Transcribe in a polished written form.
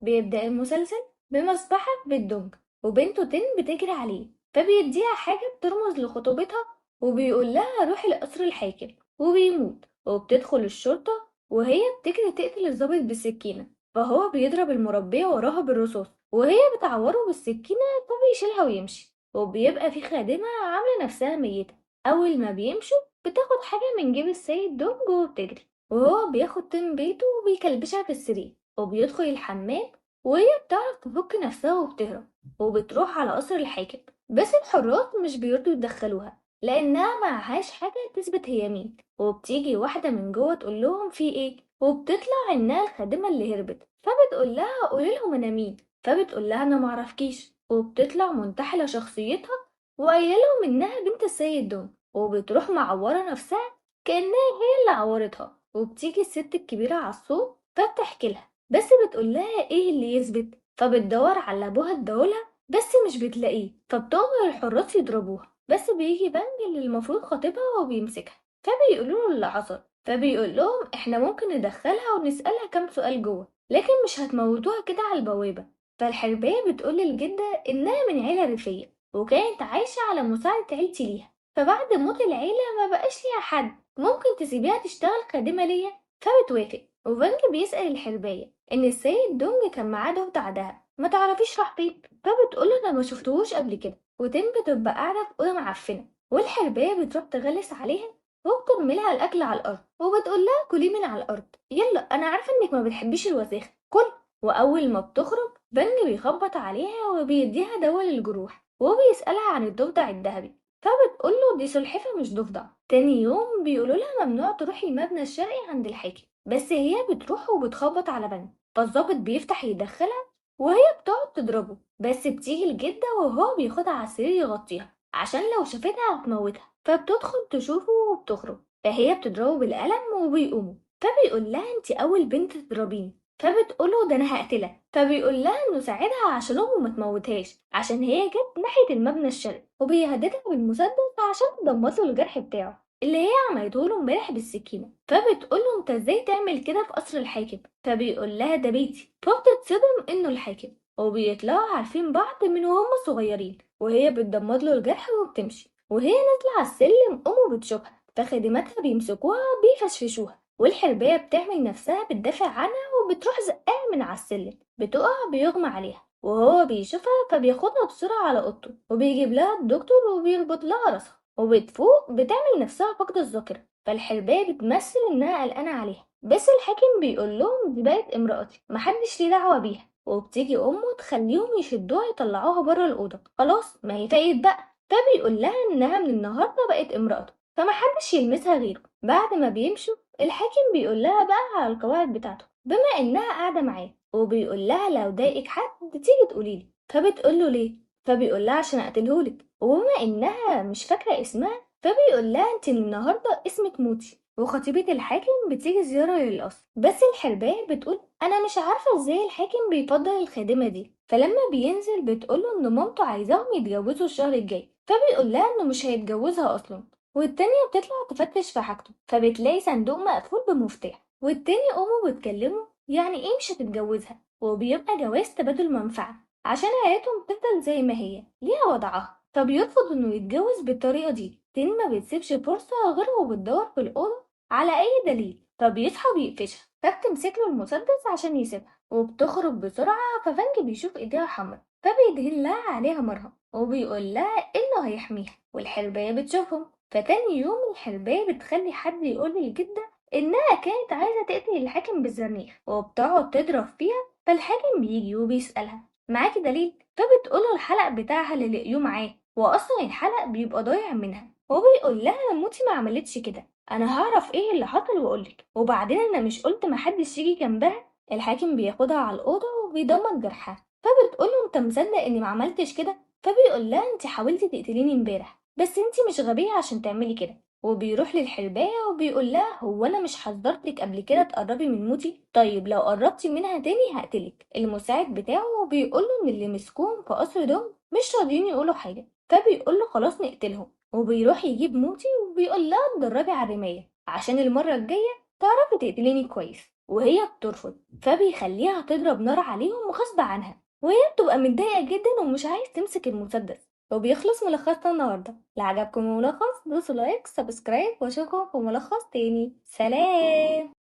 بيبدأ المسلسل بمذبحة في بيت دونج، وبنته تين بتجري عليه، فبيديها حاجة بترمز لخطوبتها وبيقول لها روحي لقصر الحاكم، وبيموت. وبتدخل الشرطة وهي بتجري تقتل الضابط بالسكينة، فهو بيضرب المربية وراها بالرصاص وهي بتعوره بالسكينة، فبيشيلها ويمشي. وبيبقى في خادمة عاملة نفسها ميتة، أول ما بيمشوا بتاخد حاجة من جيب السيد دونج وبتجري، وهو بياخد تين بيته وبيكلبشها في السرير، وبيدخل الحمام وهي بتعرف تفك نفسها وبتهرب، وبتروح على قصر الحاكم، بس الحراس مش بيرضوا يدخلوها لأنها معهاش حاجة تثبت هي مين. وبتيجي واحدة من جوه تقول لهم في ايه، وبتطلع انها الخادمة اللي هربت، فبتقول لها قولي لهم انا مين، فبتقول لها انا معرفكيش، وبتطلع منتحلة شخصيتها وقايله لهم انها بنت السيد دونج، وبتروح معورة نفسها كأنها هي اللي عورتها. وبتيجي الست الكبيرة على الصوت فبتحكي لها، بس بتقول لها ايه اللي يثبت، فبتدور على ابوها اداهولها بس مش بتلاقيه، فبتأمر الحراس يضربوها، بس بيجي بنج اللي المفروض خطيبها وبيمسكها، فبيقولوا له اللي حصل، فبيقول لهم احنا ممكن ندخلها ونسألها كام سؤال جوه، لكن مش هتموتوها كده على البوابة. فالحرباية بتقول للجدة انها من عيلة ريفية وكانت عايشة على مساعدة عيلتي ليها، فبعد موت العيلة ما بقاش ليها حد، ممكن تسيبيها تشتغل خادمة ليا؟ فبتوافق. وفانج بيسأل الحرباية ان السيد دونج كان معاه ضفدع دهب، ما تعرفيش راح فين؟ فبتقوله انا ما شفتهوش قبل كده. وتم بتبقى قاعدة في أوضة معفنة، والحرباية بتروح تغلس عليها وبترمي لها الأكل على الأرض، وبتقول لها كلي من على الأرض، يلا أنا عارفة إنك ما بتحبيش الوساخة، كل. وأول ما بتخرج بنج بيخبط عليها وبيديها دواء للجروح، وبيسألها عن الضفدع الذهبي، فبتقوله دي سلحفة مش ضفدع. تاني يوم بيقولوا لها ممنوع تروحي المبنى الشرقي عند الحاكم، بس هي بتروح وبتخبط على بنج، فالظابط بيفتح يدخلها وهي بتقعد تضربه، بس بتيجي الجدة وهو بياخدها على السرير يغطيها عشان لو شافتها هتموتها، فبتدخل تشوفه وبتخرج، فهي بتضربه بالقلم وبيقوموا، فبيقول لها انت اول بنت تضربيني، فبتقوله ده انا هقتلك، فبيقول لها انه ساعدها عشان امه ما تموتهاش عشان هي جت ناحية المبنى الشرقي، وبيهددها بالمسدس عشان تضمط له الجرح بتاعه اللي هي عملته له امبارح بالسكينة. فبتقوله انت ازاي تعمل كده في قصر الحاكم؟ فبيقول لها ده بيتي، فبتتصدم انه الحاكم، وبيطلعوا عارفين بعض من وهم صغيرين، وهي بتضمد له الجرح وبتمشي. وهي نازله على السلم امه بتشوفها، فخادماتها بيمسكوها بيفشفشوها، والحرباية بتعمل نفسها بتدافع عنها وبتروح زقها من على السلم، بتقع بيغمى عليها، وهو بيشوفها فبياخدها بسرعة على اوضته، وبيجيب لها الدكتور وبيربط لها راسها، وبتفوق بتعمل نفسها فاقدة الذاكرة، فالحرباية بتمثل انها قلقانة عليها، بس الحاكم بيقول لهم دي بقت امرأتي محدش ليه دعوة بيها. وبتيجي امه تخليهم يشدوها يطلعوها بره الأوضة، خلاص ما هي فاقت بقى، فبيقول لها انها من النهارده بقت امرأته فمحدش يلمسها غيره. بعد ما بيمشوا الحاكم بيقول لها بقى على القواعد بتاعته بما انها قاعدة معاه، وبيقول لها لو ضايقك حد تيجي تقوليلي، فبتقول له ليه؟ فبيقول لها عشان اقتلهولك. وبما انها مش فاكره اسمها فبيقول لها انت من النهارده اسمك موتي. وخطيبة الحاكم بتيجي زيارة للقصر، بس الحرباية بتقول انا مش عارفة ازاي الحاكم بيفضل الخادمة دي، فلما بينزل بتقوله ان مامته عايزاهم يتجوزوا الشهر الجاي، فبيقول لها انه مش هيتجوزها اصلا. والتانية بتطلع تفتش في حاجته، فبتلاقي صندوق مقفول بمفتاح، والتاني امه بتكلمه يعني ايه مش هتتجوزها، وبيبقى جواز تبادل منفعة عشان عيلتهم تفضل زي ما هي ليها وضعها، فبيرفض انه يتجوز بالطريقة دي. تين ما بتسيبش فرصة غير وبتدور في الأوضة على أي دليل، فبيصحى بيقفشها، فبتمسك له المسدس عشان يسيبها، وبتخرج بسرعة، ففانج بيشوف ايديها حمرا فبيدهن لها عليها مرهم وبيقول لها انه هيحميها، والحرباية بتشوفهم. فتاني يوم الحرباية بتخلي حد يقول للجدة انها كانت عايزة تقتل الحاكم بالزرنيخ، وبتقعد تضرب فيها، فالحاكم بيجي وبيسألها معاكي دليل؟ فبتقوله الحلق بتاعها اللي لقيوه معاه، واصلا الحلق بيبقى ضايع منها، وبيقول لها موتي ما عملتش كده، انا هعرف ايه اللي حصل واقولك، وبعدين انا مش قلت محدش يجي جنبها؟ الحاكم بياخدها على الاوضة وبيضمن جرحها، فبتقوله انت مصدق اني ما عملتش كده؟ فبيقول لها انت حاولتي تقتليني امبارح، بس انت مش غبية عشان تعملي كده. وبيروح للحرباية وبيقول لها هو انا مش حذرتك قبل كده تقربي من موتي؟ طيب لو قربتي منها تاني هقتلك. المساعد بتاعه بيقول له ان اللي مسكوهم في قصر دوم مش راضيين يقولوا حاجة، فبيقول له خلاص نقتلهم، وبيروح يجيب موتي وبيقول لها اتدربي على الرماية عشان المرة الجاية تعرفي تقتليني كويس. وهي بترفض، فبيخليها تضرب نار عليهم غصب عنها، وهي بتبقى متضايقة جدا ومش عايز تمسك المسدس. وبيخلص ملخصنا النهاردة. لو عجبكم الملخص دوسوا like subscribe، واشوفكم في ملخص تاني. سلام.